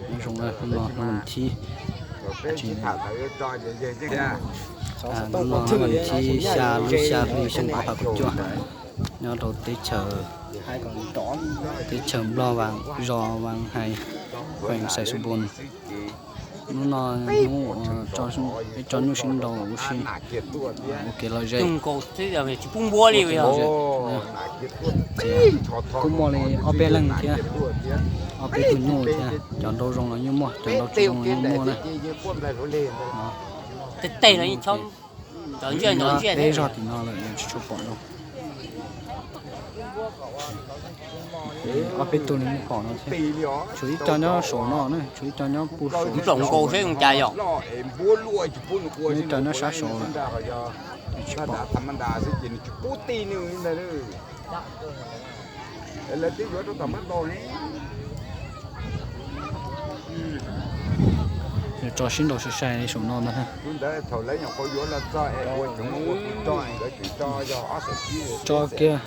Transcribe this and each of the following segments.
Nyob zoo, hnub no hnub vas thib, hnub no hnub vas thib xya lub xya hli xyoo ob phav kaum cuaj, nyob rau teb chaws, teb chaws Nplog Vas, zos Vas Hais, kheem Xais Xus Npoos. Hnub no hnub uas tso nyuj sib nraus ua si, ua kev lom zem. Kuj muaj li ob peb leeg thiab, ob peb tug nyuj thiab, cov nrau zoo los yeej muaj, cov nrau tsis zoo los yeej muaj na. Peb zog tim no lawm tsis tshua pom zoo. Ob peb tug li pom no thiab. Tshuav ib co nyob saum no na, tshuav ib co nyob puag saum, ib co nyob sab saud lawm. Tso sib nraus sai sai saum no ntag. Tso kiag,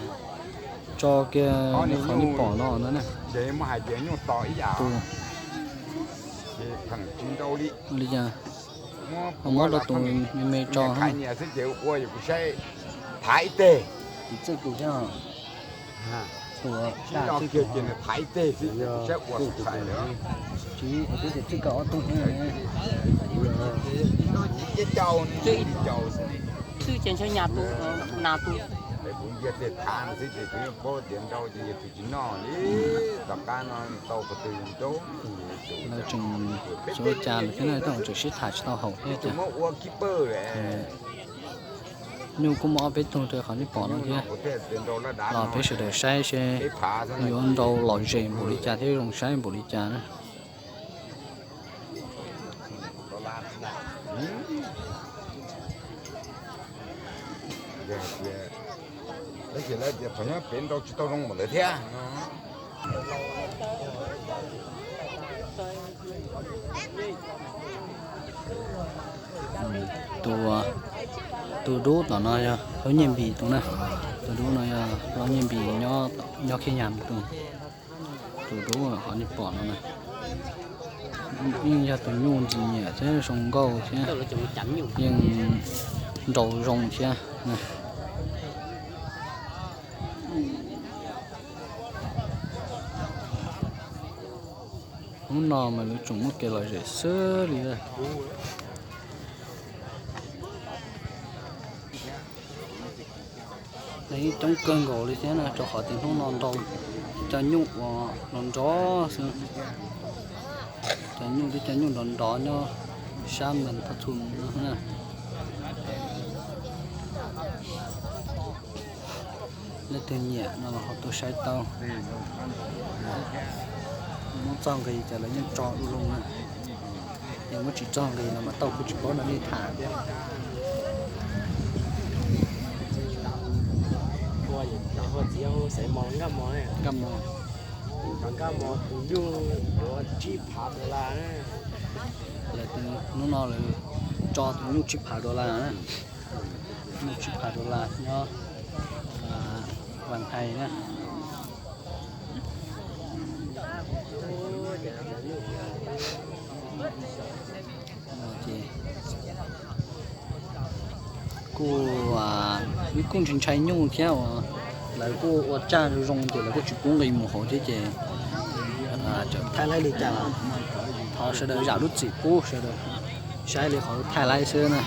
tso kiag qhov nej pom no ntag na. Tus li cas, ho muab rau tus me me tso. Txwj ces ntshe nyas tus, nas tus. Lawv tseem tsis ua cas lawm thiab na, tej zaum tseem sib tham tsis tau haum thiab ces nyuj kuj muaj ob peb tug rau qhov nej pom no thiab. Los peb sawv daws saib seb yuav nrau lom zem npaum li cas thiab zoo saib npaum li cas na. Tus, tus dub tom no yog Hlob Nyiaj Npis tus na. Tus dub no yog Hlob Nyiaj Npis nyob Khiab Yas tus. Tus dub qhov nej pom no na, yeej yog tus nyuj ntxim nyiam thiab zoo nkauj thiab, yeej nrau zoo thiab. Hnub no mas lawv tseem muaj kev lom zem xwb li. Yeej coob kawg nkaus li thiab na, rau qhov tias hnub no nrau cov nyuj uas nrov nrov xwb. Cov nyuj twb cov nyuj nrov nrov nyob sab Npas Thaj Txhus no na. Leej twg nyiam no los ho tuaj saib tau. Muab txoj nqis ces lawv yeej tso du lug na. Yog muab tsis txog nqis no mas tau kuj tsis paub nrog nej tham thiab. Nkaj Mos, nkaj mos tus nyuj yuav tsib phav dollar na. Hnub no lawv tso tus nyuj tsib phav dollar na. Nyuj tsib phav dollar nyob Vas Hais na. Ces kuj, kuj ntshai ntshai nyuj thiab uas lawv kuj ua tsaj zoo zoo ces lawv kuj tsis pub nqis mus hauv thiab ces thaij laib li cas los thov sawv daws zam lub txim pub sawv daws saib li qhov thaij laib xwb na.